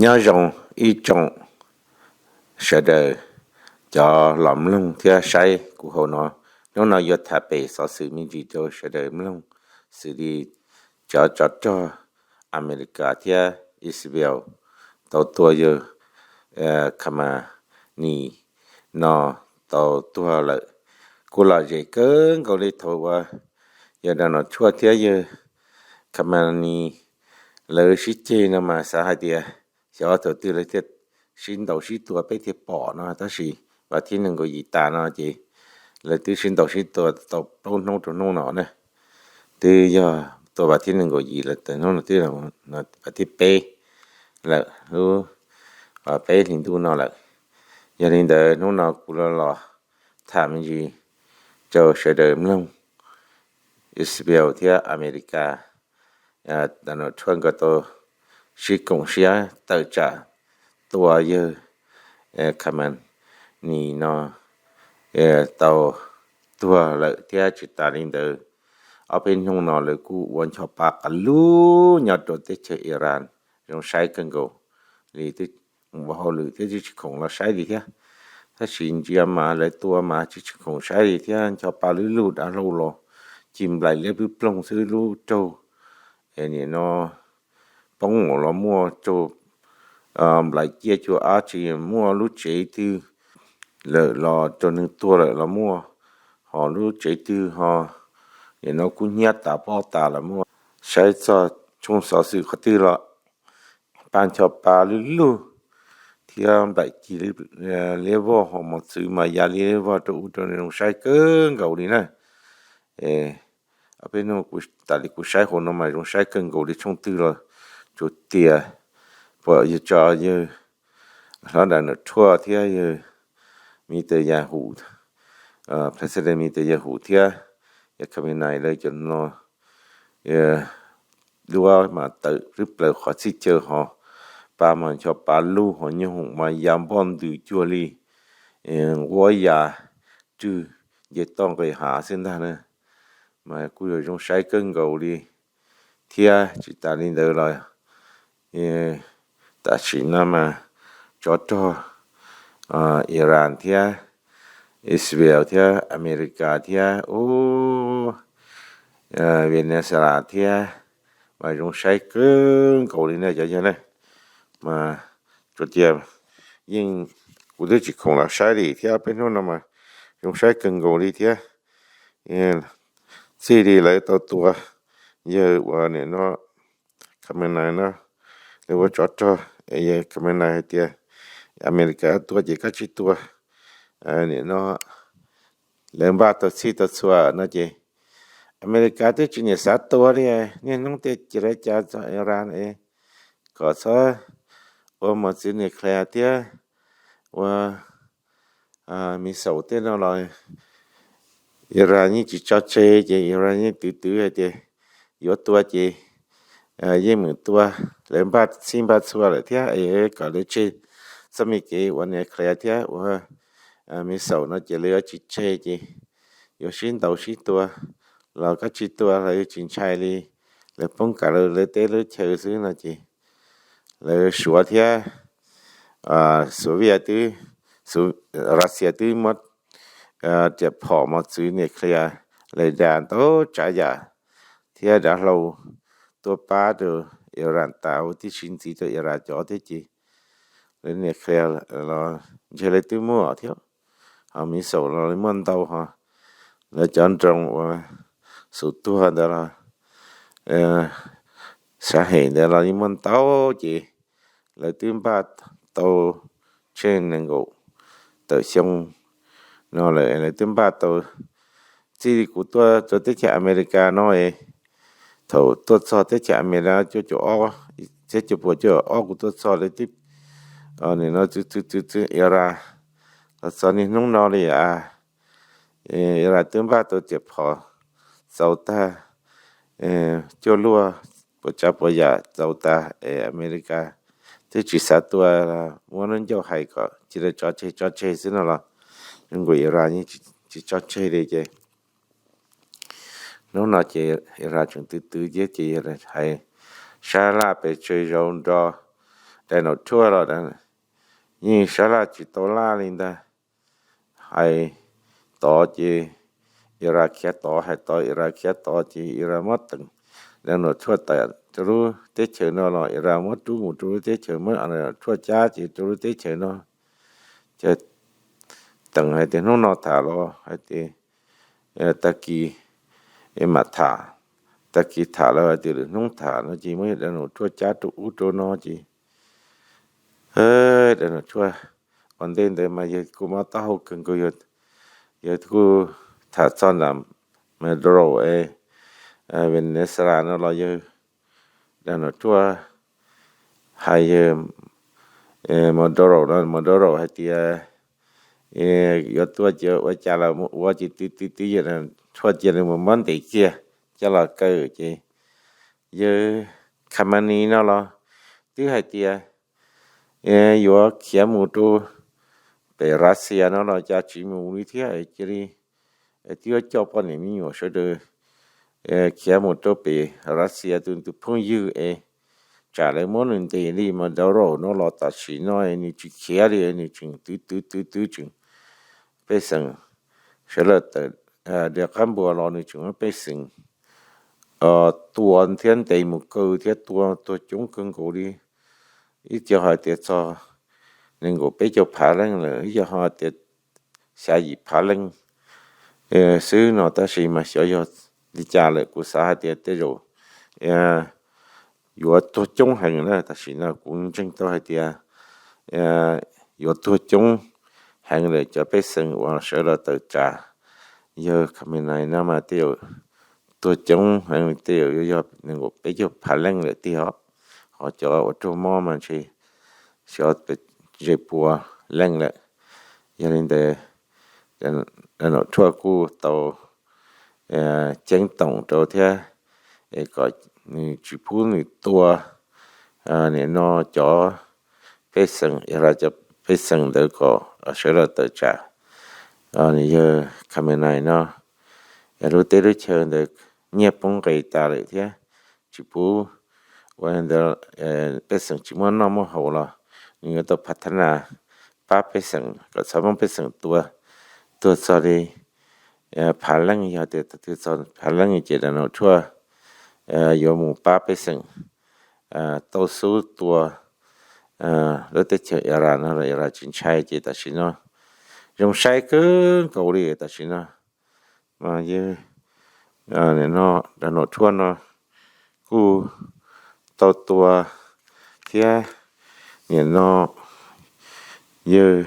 Nyob zoo ib tsoom sawv daws cov los mloog thiab saib kuv hauv no. Hnub no yuav tham pem xov xwm me ntsis rau sawv daws mloog, xws li cov tsov rog Amelikas thiab Israel tau tua yawg Khamenei no tau tuag lawm. Kuj lom zem kawg nkaus li thaum uas yawg Donald Trump thiab yawg Khamenei lawv sib ceg no mas xav hais tias xyov thaum twg lawv thiaj sib ntaus sib tua peb thiaj pom no, tab sis vas thib nees nkaum yim tas no ces lawv twb sib ntaus sib tua tau plaub hnub rau hnub no na. Twb yog tua vas thib nees nkaum yim lawm, hnub no twb vas thib peb lawm, lub peb hlis ntuj no lawm. Yog li ntawd hnub no kuv los tham me ntsis rau sawv daws mloog. Israel thiab Amelikas, Donald Trump nkawd tau sib koom siab tawm tsam tua yawg Khamenei no tau tuag lawm thiab tsis tas li ntawd, ob peb hnub no lawv kuj ua ncho pa qas lug nyob rau teb chaws Iran zoo saib kawg nkaus li. Mus ua hauj lwm thiab twb tsis khoom los saib li thiab. Tab sis ntsia mas lawv tua mas tsis tsis khoom saib li thiab, ncho pa lub lug dav hlau los ci nplaim liab ploog xwb, lub raug nim no poob los muaj raug nplaim ciaj cua av, tsis muaj lub tsev twg lawm los raug neeg tuag lawm los muaj, ho lub tsev twg ho nim no kub hnyiab tas pob tas los muaj. Saib txog tshooj xov xwm qhov twg los pa ncho pa lub lug thiab nplaim ci liab vog, ho mos txwv mas ya liab vog rau ub rau no zoo saib kawg nkaus li na. Ob peb hnub tas li kuv saib hauv no mas zoo saib kawg nkaus li, tshooj twg los tsuas tias pom yawg tso yawg hlob Donald Trump thiab yawg Netanyahu, President Netanyahu thiab yawg Khamenei lawv cov no duab mas tawm plaws qhov txhij chaw, ho pa mas ncho pa lug, ho nyooj hoom mas ya npoj ntws cuag li nquab ya rwg nce toj nqis hav xwb ntag na. Mas kuj yuav zoo saib kawg nkaus li thiab. Tsis tas li ntawd los tam sim no mas tsov rog Iran thiab Israel thiab Amelikas thiab ub Venezuela thiab mas zoo saib kawg nkaus li na cov yawg na. Mas tsuas tias yeej kuv twb tsis khoom los saib li thiab, peb hnub no mas zoo saib kawg nkaus li thiab. Txij li lawv tau tua yawg uas nim no Khamenei no, lawv ua tsov rog, yawg Khamenei hais tias Amelikas tua ces koj tsis tua, nim no lawv npaj tau txhij tau txhua no ces Amelikas twb tsis niam xav tua li. Niaj hnub tias cia li cas txog Iran es kom txhob ua mos txwv nuclear thiab ua missile tej no los Iran yeej tsis tso tseg, ces Iran yeej twv twv hais tias yuav tua ces yeej meem tua. Lawv npaj txhij npaj txhua lawm thiab, es kom lawv tseg txoj me kev ua nuclear thiab ua missile no ces lawv yuav tsis tseg ces yuav sib ntaus sib tua. Los koj tsis tua lawv tsis ntshai li, lawv poob kav lawv teb lub chaw xwb no ces lawv Suav thiab Soviet twb, Russia twb muab riam phom mos txwv nuclear, lawv da ntau tsav yam thiab dav hlau tuaj pab rau Iran tas, ua tib si ntxiv rau Iran cov thiab ces lawv nuclear los ntshe lawv twb muaj thiab, ho missile los muaj ntau, ho lawv cov drone uas xum tuag ntawd los, sav hem ntawd los yeej muaj ntau, ces lawv twb npaj tau tsheej nees nkaum tawm xyoo no lawm, lawv twb npaj tau. Txij kuv tuaj rau teb chaws Amelikas no es, thaum tuaj txog teb chaws Amelikas cuaj caum ob, txhiab cuaj puas cuaj caum ob kuv tuaj txog lawv twb, nim no txwv txwv txwv txwv Iran los txog niaj hnub no li as, Iran twb npaj tau riam phom txaus tag cuaj luaj, puas tsav puas yam txaus tas es Amelikas twb tsis xav tua, muab lub ncauj hais kom cia li tso tseg tso tseg xwb no los, zoo nkaus Iran yeej tsis tso tseg li ces hnub no ces Iran tseem twv twv thiab ces hais sab laj pes tsawg zaus nrog Donald Trump los yeej sab laj tsis tau laj li ntag. Hais tod ces Iran khiav tod, hais tod Iran khiav tod ces Iran muab teem Donald Trump tawm rau lub teb chaws no los Iran muab rub mus rau lub teb chaws, muab Donald Trump cab ces rau lub teb chaws no. Ces teem hais tias hnub no tham los hais tias tag kis mam tham, tag kis tham los hais tias lwm hnub tham no ces muab Donald Trump cab rau ub rau no ces Donald Trump ua ntej ntawd mas yawg kuj mob taub hau kawg nkaus, yawg kuj tham txog nram Maduro es Venezuela no los yawg Donald Trump hais yawg Maduro no, Maduro hais tias yuav tuaj ces ua cas los mus ua ces twb twb twb yawg Donald Trump cia li mus muab ntes kiag coj los kaw ces yawg Khamenei no los twb hais tias yuav khiav mus rau pem Russia no los cas tsis mus li thiab, cia li twb yuav coj poj niam me nyuam sawv daws khiav mus rau pem Russia tus tus phooj ywg es tsam lawv muab nws ntes li. Maduro no los tam sim no nws tsis khiav li, nws tseem twv twv twv twv tseem pej xeem sawv daws tawm dej qab npua los nws tseem muab pej xeem tua thiab ntes mus kaw thiab tua tuag coob kawg nkaus li. Ib co hais tias txog nees nkaum peb caug phav leej lawm, ib co ho tias xya yim phav leej xwb no, tab sis mas xyov yog li cas lawm. Kuv xav hais tias tej zaum yuav tuag coob heev na, tam sim no kuv ntseeg tau hais tias yuav tuag coob heev lawm. Cov pej xeem uas sawv los tawm tsam yawg Khamenei no mas tej zaum tuag coob heev, tej zaum yuav yog nees nkaum peb caug phav leej lawm tiag os. Ho cov uas raug mob mas ntshe xyov ze pua leej lawm. Yog li ntawd Donald Trump kuj tau ceeb toom rau thiab es kom nws tsis pub nws tua nim no cov pej xeem, yog los cov pej xeem ntawd kom sawv los tawm tsam yawg Khamenei no. Lub teb lub chaw ntawd nyiaj poob nqis tas lawm thiab tsis pub ua ntawd, pej xeem tsis muaj noj muaj haus los nws yuav tau phav thab nas pab pej xeem kom txhob muab pej xeem tua tuag txog li phav leej. Yog tias tuag txog phav leej ces Donald Trump yuav mus pab pej xeem tau xub tua lub teb chaws Iran no los Iran tsis ntshai. Ces tam sim no zoo saib kawg nkaus li tam sim no mas yawg Donald Trump no kuj tau tua thiab nim no yawg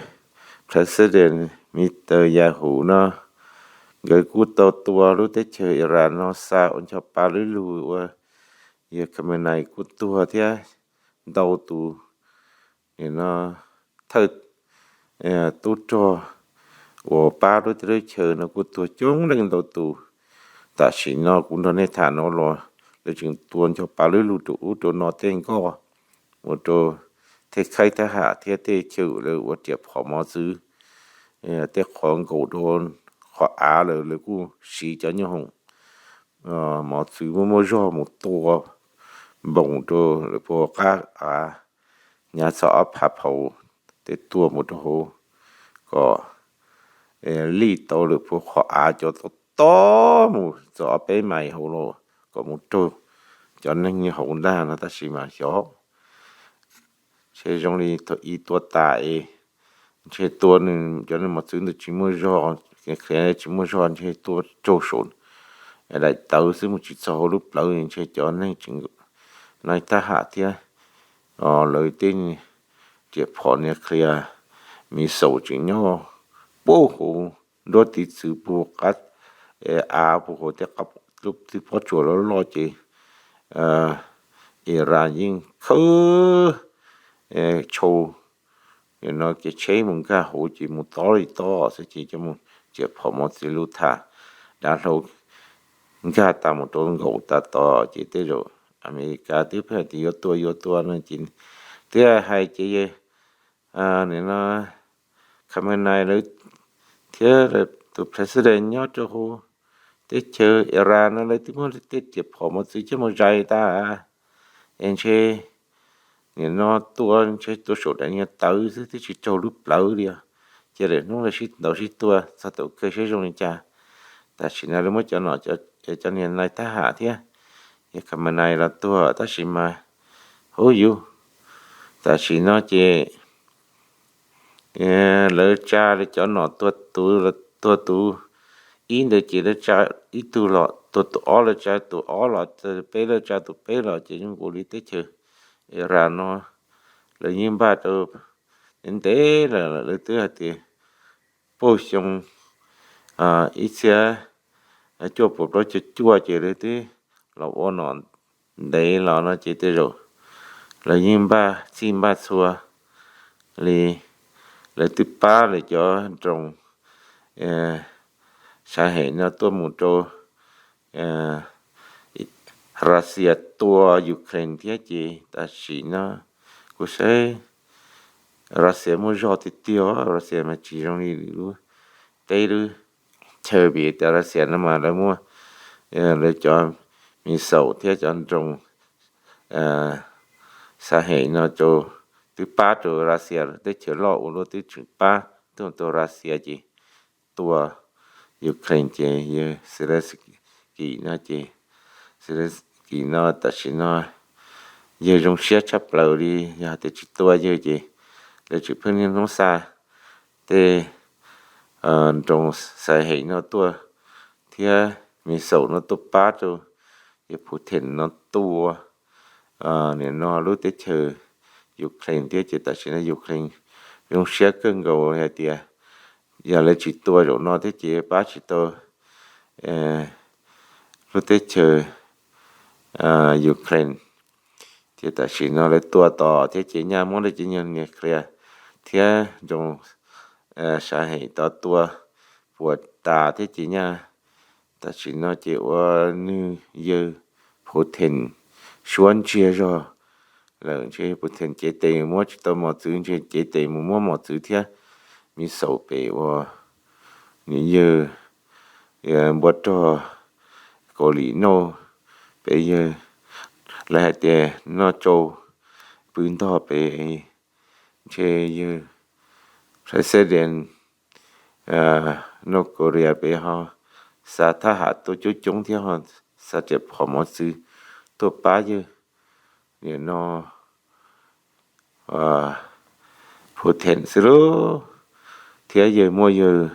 President Netanyahu no nkawd kuj tau tua lub teb chaws Iran no xa ua ncho pa lub lug ua yawg Khamenei kuj tuag thiab ntau tus nim no thawj tub rog uas pab lub teb lub chaws no kuj tuag coob leej ntau tus. Tam sim no kuv nrog nej tham no los lawv tseem tua ncho pa lub lug rau ub rau no tej nkoj mus rau tej khaib thab ham thiab tej chaw lawv ua riam phom mov txwv, tej qhov nkaum rau qhov av lawm lawv kuj siv cov nyoob hoom mov txwv muaj muaj zog mus tua npoos rau lawm puag qab av, nyav txog ob phav phaus tej tua mus rau hauv kom lij tau lawm puag qhov av cov tob tob mus txog ob peb mais hauv los kom mus raug cov neeg hauv ntag no. Tab sis mas xyov ntshe zoo li thaum ub tua tas es ntshe tua nws cov neeg mos txwv ntawd tsis muaj zog, qhia tsis muaj zog ntshe tua raug saum daim tawv xwb mus tsis txog hauv lub plawv ntshe cov neeg tseem nai thab ham thiab lawv tej riam phom nias qhia mis xaum tseem nyob puag hauv nruab tiv txwv puag qab av puag hauv tej qab lub txwb pob tsuas loj loj ces Iran yeej khawb tshau no kev tsheb mus nkag hauv ces mus tob li tob xwb ces coj mus riam phom mov txwv lub tham dav hlau nkag tas mus rau nkaum tas tod ces tej zaum Amelikas twb pheej tias yuav tua yuav tua no ces twb hais ces nim no Khamenei lawv thiab tus president nyob rau hauv teb chaws Iran no lawv twb muab tej riam phom mov txwv coj mus zais tas es ntshe nim no tua ntshe tua saum daim niag tawv xwb twb tsis raug lub plawv li os. Ces lawv hnub lawv sib ntaus sib tua txog thaum kawg seb zoo li cas. Tam sim no lawv muab cov nom cov niag nai thab ham thiab, yog ka ma nai los tuag tab sis mas, huv yus, tam sim no ces lawv tsa lawv cov nom tua tus los tuag tus ib ntawd ces lawv tsa ib tug los tuag tus ob, lawv tsa tus ob los, peb lawv tsa tus peb los ces zoo nkaus li teb chaws Iran no lawv yeej npaj rau ntev lawm, lawv twb hais tias puag xyoo ib txhiab cuaj puas plaub caug cuaj ces lawv twb los ua nom ntev los no ces tej zaum lawv yeej npaj txhij npaj txhua li. Lawv twb pab lawv cov nroos sav hem no tuaj mus rau Russia tua Ukraine thiab ces tam sim no kuv saib Russia muaj zog tiag tiag, Russia mas tsis zoo li lub teb lub chaw vim tias Russia no mas lawv muaj lawv cov missile thiab cov nroos sav hem no rau, twb pab rau Russia, teb chaws loj ua luaj twb tseem pab tuaj tua Russia ces tua Ukraine ces yawg Zelensky no ces, Zelensky no tam sim no yawg zoo siab tshaj plaws li, yog tias tsis tua yawg ces lawv tseem pheej niaj hnub xa tej nroos sav hem no tuaj thiab missile no tuaj pab rau yawg Putin no tua nim no lub teb chaws Ukraine thiab ces tam sim no Ukraine zoo siab kawg nkaus hais tias yog lawv tsis tua zaum no thiab ces pab tsis tau lub teb chaws Ukraine. Ces tam sim no lawv tua tos thiab ces nyaj muab lawv cov nyuag niag qhia thiab nroos sav hem tod tua puas tas thiab ces nyaj tam sim no ces ua nws yawg Putin suab ntsiag zog lawm, ntshe Putin cev tes muab tsis tau mos txwv, ntshe cev tes mus muab mos txwv thiab missile pem uas nws yawg npua rog Kaus Lim Nauj pem yawg, lawv hais tias noj tsau pw ntog pem, ntshe yawg President North Korea pem ho xa thab ham tuaj coob coob thiab ho xa riam phom mos txwv tuaj pab yawg nim no Putin xwb lauj. Thiab yawg muaj yawg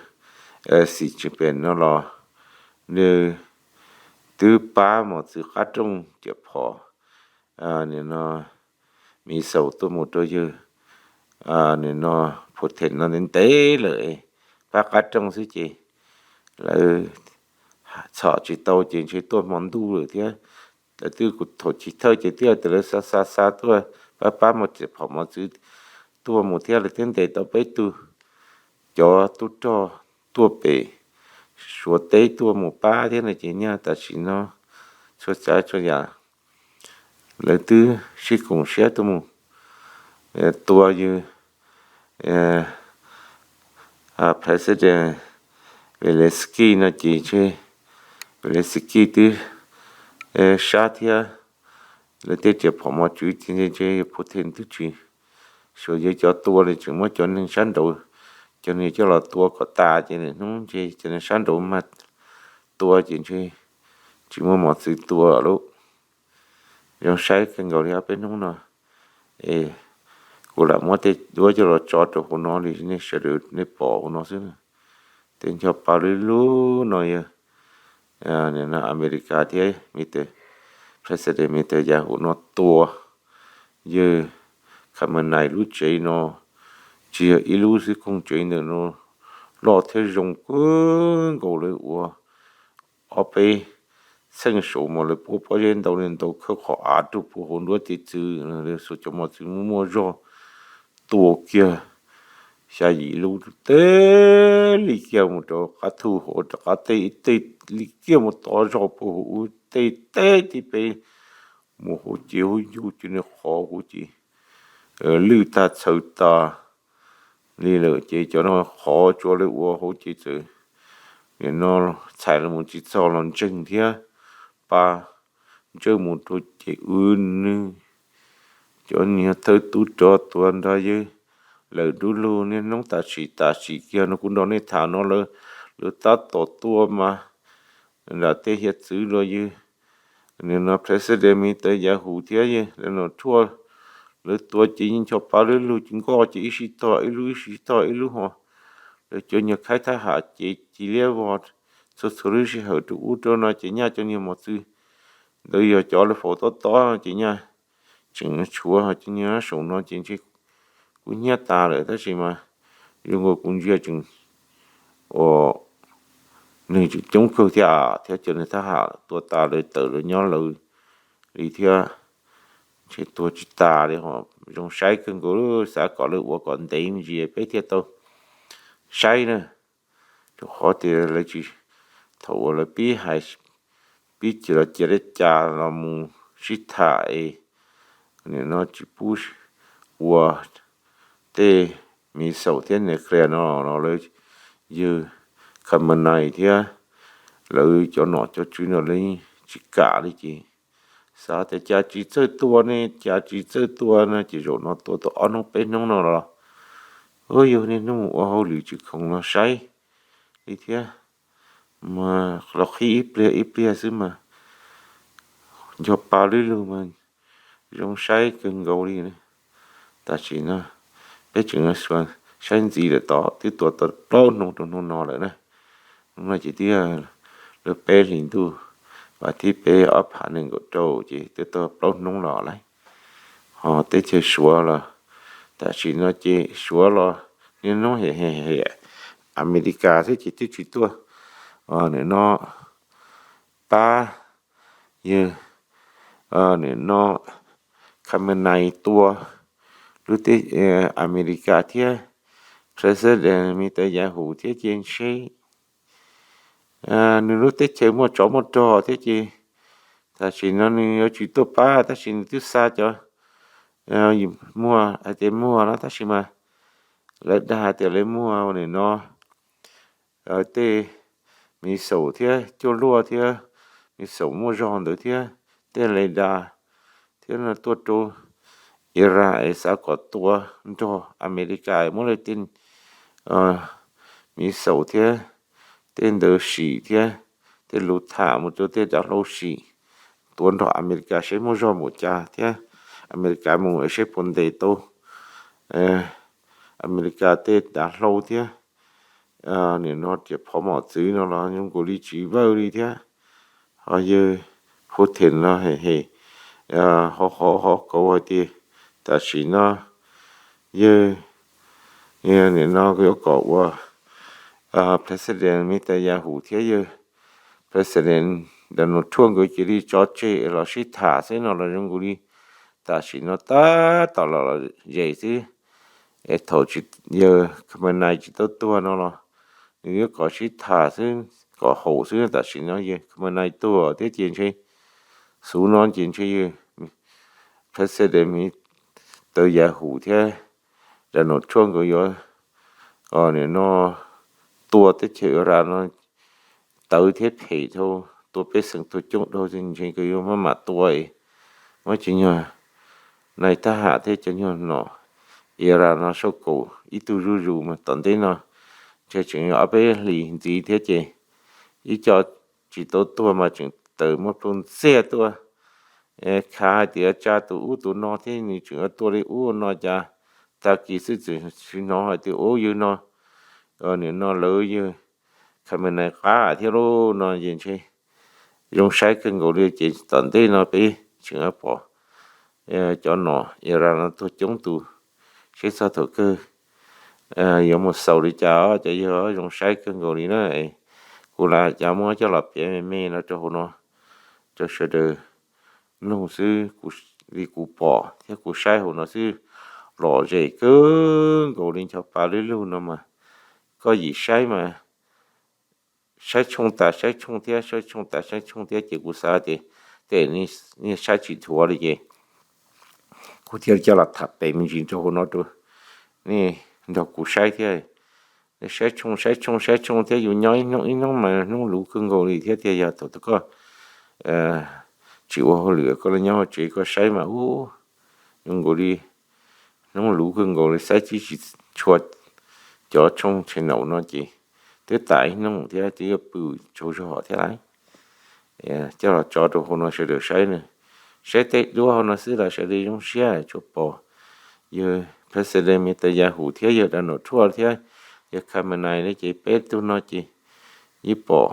Xi Jinping no los nws twb pab mos txwv qab rooj riam phom nim no missile tuaj mus rau yawg nim no Putin no ntev ntev lawm, pab qab rooj xwb ces lawv txhom tsis tau ces ntshe tuaj hmo ntuj lawm thiab. Lawv twb kuv thaum chiv thawj ces twb hais tias lawv xa xa xa tuaj pab pab mos txwv phom mos txwv tuaj mus thiab lawv thiaj ntes tau peb tug cov tub rog tuaj pem Suav teb tuaj mus pab thiab no ces nyaj tam sim no txhua tsav txhua yam lawv twb sib koom siab tuaj mus tua yawg President Zelensky no ces ntshe Zelensky twb sab thiab lawv tej riam phom mos txwv ces ntshe Putin twb tsis suav yawg cov tua li, tseem muab cov neeg sab nraud, cov neeg coj los tua kom tas ces hnub ntshe cov neeg sab nraud mag tua ces ntshe tsis muaj mos txwv tua lawm. Zoo saib kawg nkaus li ob peb hnub no es kuv lam muab tej duab coj los tso rau hauv no li nej sawv daws nej pom hauv no xwb. Tej ncho pa lub lub no yog Amelikas thiab Mister, President Mister Yahu no tua yawg Khamenei lub tsev no, tsis yog ib lub xwb, koog tsev ntawm no loj thiab zoo kawg nkaus, lawv ua ob peb txheej saud mas lawv puab pob zeb ntau li ntau, khawb qhov av rub puag hauv nruab tiv txwv, lawv xuas cov mos txwv muaj muaj zog tua kiag xya yim lub, tej li kiag mus rau qab thu hauv rov qab, tej tej li kiag mus tod zog puag hauv ub, tej teb tib peb mus hauv ces hauv yug ces nws qhov hauv ces lwj tag txhaws tas li lawm ces cov no qhov tsua lawv ua hauv ces txawm nim no txhais los mus tsis txog los ntseeg thiab pa ntsawj mus rau ces wb nws cov niag thawj tub rog tuag nrog yawg lawm dub lug niaj hnub tam sim tam sim kiag no kuv nrog nej tham no lawv, lawv tab tom tuaj mas nram tej hiav txwv los yawg, nim no President Netanyahu thiab yawg Donald Trump, lawv tua ces yeej ncho pa lub lug ces nkoj ces ib sij tog ib lub ib sij tog ib lub ho. Lawv cov nyuag khaib thab ham ces cia liab vog txhua txhua lub sij hawm rau ub rau no ces nyaj cov niag mos txwv ntawd yog cov lawv faus tob tob ces nyaj tseem tshuav ho cov niag saum no ces ntshe kuj hnyiab tas lawm tab sis mas zoo nkaus kuv ntsia tseem ua neeg tseem coob kawg thiab, thiab cov niag thab ham tua tas lawv tawm lawv nyob lawv li thiab. Ntshe tuag tsis tas li ho zoo saib kawg nkaus, xav kom lawv ua kom ntev me ntsis peb thiaj tau saib na. Rau qhov tias lawv tsis, thaum uas lawv pib hais, pib cia los cia dab cas los mus sib tham es nim no tsis pub ua tej missile thiab nuclear no los lawv yawg Khamenei thiab lawv cov nom cov tswv no lawv tsis kam li ces xav tias cas tsis txawj tua ne, cas tsis txawj tua no ces zaum no tua tau ob hnub peb hnub no los yog niaj hnub mus ua hauj lwm tsis khoom los saib li thiab. Mas los qhib ib pliag ib pliag xwb mas ncho pa lub lug mas zoo saib kawg nkaus li. Tam sim no peb tseem saib ntxiv lawm tod twb tua tau plaub hnub rau hnub no lawm na. Hnub no ces twb lawv peb hlis ntuj, vas thib peb ob phav nees nkaum rau ces twb tau plaub hnub los lawm. Ho teb chaws Suav los tam sim no ces Suav los niaj hnub hem hem Amelikas thiab ces twb tsis tuaj nim no pab yawg nim no Khamenei tua lub teb Amelikas thiab President Netanyahu thiab ces ntshe nws lub teb chaws muaj tsov muaj rog thiab ces tam sim no nws yuav tsis tuaj pab tab sis nws twb xa cov muag hais tias muag no tab sis mas lawv dag hais tias lawv muag nim no tej missile thiab cuaj luaj thiab missile muaj zog ntawd thiab tej radar thiab no tuaj rau Iran es xav kom tua nrog Amelikas muab lawv tej missile thiab tej ntawd sim thiab tej lus tham mus rau tej dav hlau sim tua nrog Amelikas seb muaj zog npaum cas thiab Amelikas mus seb puas ntes tau Amelikas tej dav hlau thiab nim no riam phov mom txwv no los zoo nkaus li tsis vawj li thiab. Ho yawg Putin los hem hem ho ho ho kauv hais tias tam sim no yawg nim no yuav kom ua President Netanyahu thiab yawg President Donald Trump nkawd cia li tso tseg los sib tham xwb no los zoo nkaus li tam sim no tab tom los zes xwb. Es thaum yawg Khamenei tsis tau tuag no los nws yuav kom sib tham xwb kom haum xwb, tam sim no yawg Khamenei tuag thiab ces ntshe xub no ces ntshe yawg President Netanyahu thiab Donald Trump nkawd yuav nim no tua teb chaws Iran no tawv thiab phem dhau, tua pej xeem tuag coob dhau ntshe nkawd yuav maj mam tua muab cov nyuag nais thab ham thiab cov nyuag nom Iran no sau kaum ib tug zuj zus mas tom ntej no ntshe tseem ob peb hlis ntxiv thiab ces ib co tsis tau tuag mas tseem tawm muaj plhu ntxiag tuaj khav hais tias tsa tus ub tus no thiab nws tseem yuav tua li ub no cas tag kis xwb txawm hnov hais tias ub yawg no nim no lawv yawg Khamenei qab thiab lauj no ces ntshe zoo saib kawg nkaus li ces tom ntej no peb tseem pom cov nom Iran no tuag coob tus, seb txog thaum kawg yuav mus xaus li cas. Cov yawg zoo saib kawg nkaus li na. Kuv lam cas muab coj los piav me me no rau hauv no rau sawv daws mloog xwb, li kuv pom thiab kuv saib hauv no xwb, lom zem kawg nkaus li ncho pa lub lug no mas koj yim saib mas saib tshooj tas saib tshooj thiab saib tshooj tas saib tshooj thiab ces kuv xav tias tej nej saib tsis dhuav li ces kuv thiaj coj los tham pem me ntsis rau hauv no rau nej nrog kuv saib thiab. Saib tshooj saib tshooj saib tshooj thiab yus nyob ib hnub ib hnub mas hnub luv kawg nkaus li thiab tiag. Yog thaum twg koj tsis ua hauj lwm koj los nyob hauv tsev koj saib mas ub, Zoo nkaus li hnub luv kawg nkaus li, saib tib tsis tshua cov tshooj channel no ces twb tas ib hnub thiab, twb yuav pw tsaug zog thiab lauj. Coj los tso rau hauv no sawv daws saib na. Saib tej duab hauv no xwb los sawv daws zoo siab tsuas pom yawg President Netanyahu thiab yawg Donald Trump thiab yawg Khamenei ne, ces peb tug no ces yeej pom,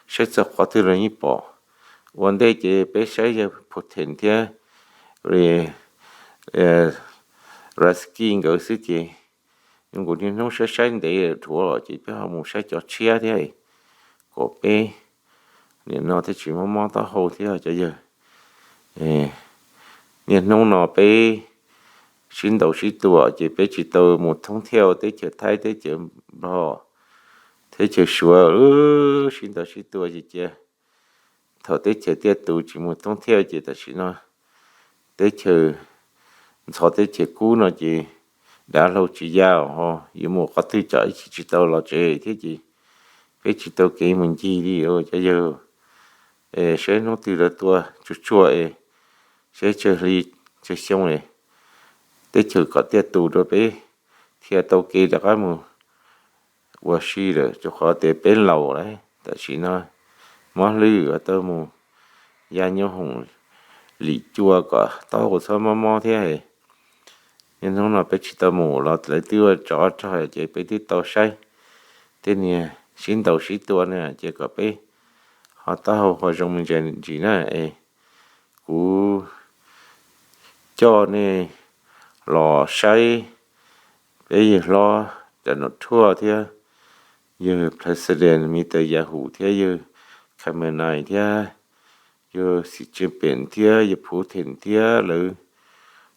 saib txog qhov twg los yeej pom. Ua ntej ces peb saib yawg Putin thiab Zelensky nkawd xwb ces zoo nkaus niaj hnub saib saib ntev dhuav los ces peb ho mus saib cov tshiab thiab, kom peb nim no thiaj tsis mob mob taub hau thiab cov yawg. Niaj hnub no peb sib ntaus sib tua ces peb tsis tau mus thoob thiaj teb chaws Thaib, teb chaws Nplog, teb chaws Suav, sib ntaus sib tua ces cia thaum teb chaws tiaj tus tsis mus thoob thiaj ces tam sim no teb chaws ntxhov teb chaws kub no ces dav hlau tsis ya ho yuav mus qhov twg cov ib chim tsis tau los tsev thiab ces peb tsis tau kev mus ncig li cov yawg. Saib hnub twg lawv tua tsuag tsuag es saib tsawg hli tsawg xyoo es teb chaws kom tiaj tus rau peb thiaj tau kev rov qab mus ua si lawm, rau qhov tias peb laus lawm tam sim no mob hlwb tau mus ya nyob hoom lim cua kom taub hau txhob mob mob thiab. Niaj hnub no peb tsis tau mus los lawv twb ua tsov rog ces peb twb tau saib tej niag sib ntaus sib tua na ces kom peb ho taub hau ho zoo me ntsis na es kuv coj nej los saib peb yawg hlob Donald Trump thiab yawg President Netanyahu thiab yawg Khamenei thiab yawg Xi Jinping thiab yawg Putin thiab lawv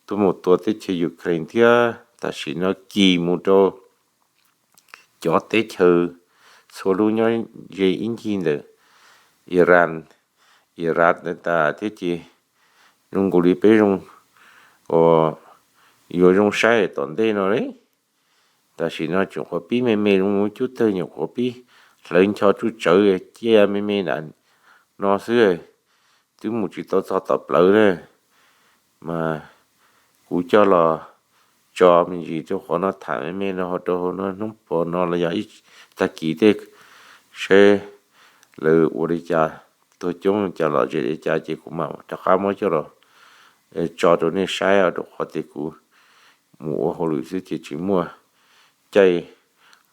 tuaj mus tua teb chaws Ukraine thiab tam sim no kis mus rau cov teb chaws txhua lub nyob ze ib ncig ntawm Iran, Iraq ntawd tas thiab ces zoo nkaus li peb zoo, yuav zoo saib tom ntej no li. Tam sim no tseem qhuav pib me me zoo cub tawg, nyuam qhuav pib hlawv ncho tsuj tsawv cia me me nram no xwb, twb mus tsis tau txog tom plawv na. Mas kuv coj los tso me ntsis rau qhov no tham me me no rau hauv no hnub puas no los yog ib tag kis tej, saib lawv ua li cas, tuag coob li cas lom zem li cas ces kuv mam rov qab muab coj los tso rau nej saib, rau qhov tias kuv mus ua hauj lwm xwb ces tsis muaj caij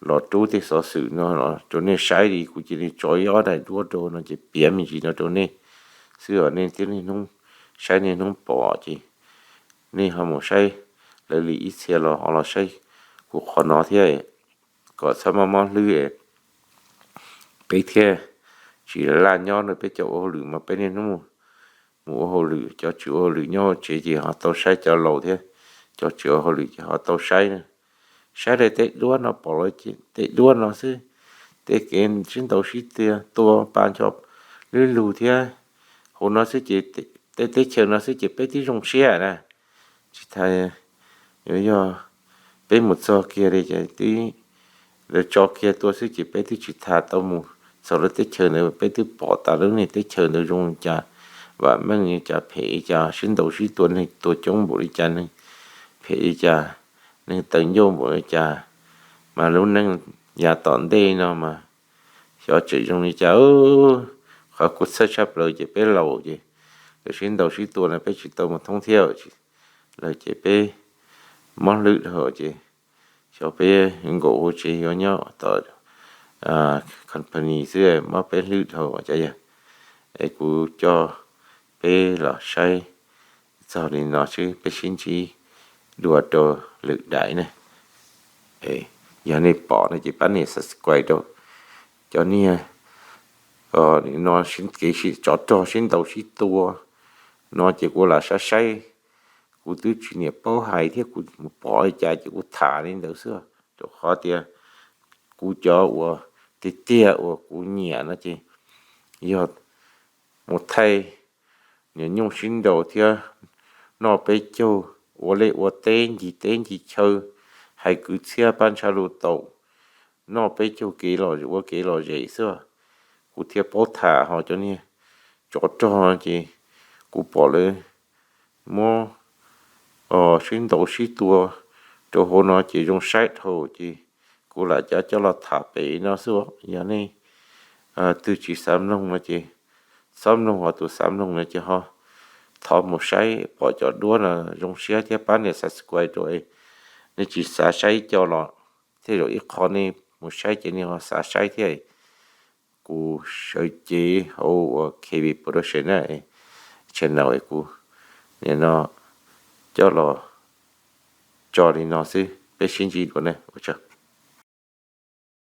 los rub tej xov xwm no los rau nej saib li. Kuv cia li tso ib ob daim duab rau no ces piav me ntsis no rau nej xwb os. Nej twb niaj hnub saib niaj hnub pom ces nej ho mus saib lawv li ib txhia los ho los saib kuv qhov no thiab, kom txhob mob mob hlwb, peb thiaj tsis laj nyob no. Peb cov ua hauj lwm mas peb niaj hnub mus ua hauj lwm, cov tsis ua hauj lwm nyob hauv tsev ces ho tau saib, cov laus thiab cov tsis ua hauj lwm ces ho tau saib na. Saib lawv tej duab no pom lawv tej duab no xwb, tej kev sib ntaus sib tua pa ncho lwb lug thiab hauv no xwb ces, tej teb chaws no xwb ces peb twb zoo siab na. Tsis tas yuav yog peb mus txog kiag li ces twb, lawv tso kiag tua xwb ces peb twb tsis tas tau mus txog lawv teb chaws ntawd, peb twb pom tas lub neej teb chaws ntawd zoo li cas, vam meej li cas, phem li cas, sib ntaus sib tua, neeg tua coob npaum li cas, neeg phem li cas, neeg tawv ncauj npaum li cas, mas lub neej yav tom ntej no mas xyov tseem zoo li cas. Qhov kuv txhawj tshaj plaws ces peb laus ces lawv sib ntaus sib tua no peb tsis tau mus thoob thiab lawm ces peb mob hlwb dhau ces xyov peb nkaum hauv tsev yuav nyob tom company xwb, mob peb hlwb dhau cov yawg. Es kuv coj peb los saib txog li no xwb, peb sib ntsib dua rau lwm daim ne. Yog nej pom no ces pab nias subscribe rau. Cov niag no kev tsov rog sib ntaus sib tua no ces kuv lam saib saib, kuv twb tsis niam paub hais thiab, kuv mus pom li cas ces kuv tham li ntawd xwb. Rau qhov tias kuv cov uas tiag tiag uas kuv nyiam no ces yog mus thaij nyuam nyuj sib nraus thiab noj peb caug, ua liaj ua teb ncig teb ncig chaw, hais kwv txhiaj pab ntsha lus taum, noj peb caug kev los ua kev lom zem xwb. Kuv thiaj paub tham, ho cov niag tsov rog ces kuv pom lawv muab sib ntaus sib tua rau hauv no ces zoo saib dhau ces kuv lam coj los tham pem no xwb. Yog nej twg tsis xav mloog no ces txhob mloog, ho tus xav mloog no ces ho thov mus saib pom cov duab no zoo siab thiab pab nias subscribe rau. Nej tsis xav saib coj los thiaj zaum ib qho nej mus saib ces nej ho xav saib thiab. Kuv sawv cev hauv uas K V Production na, channel kuv nim no coj los tso li no xwb, peb sib ntsib dua ne, ua tsaug.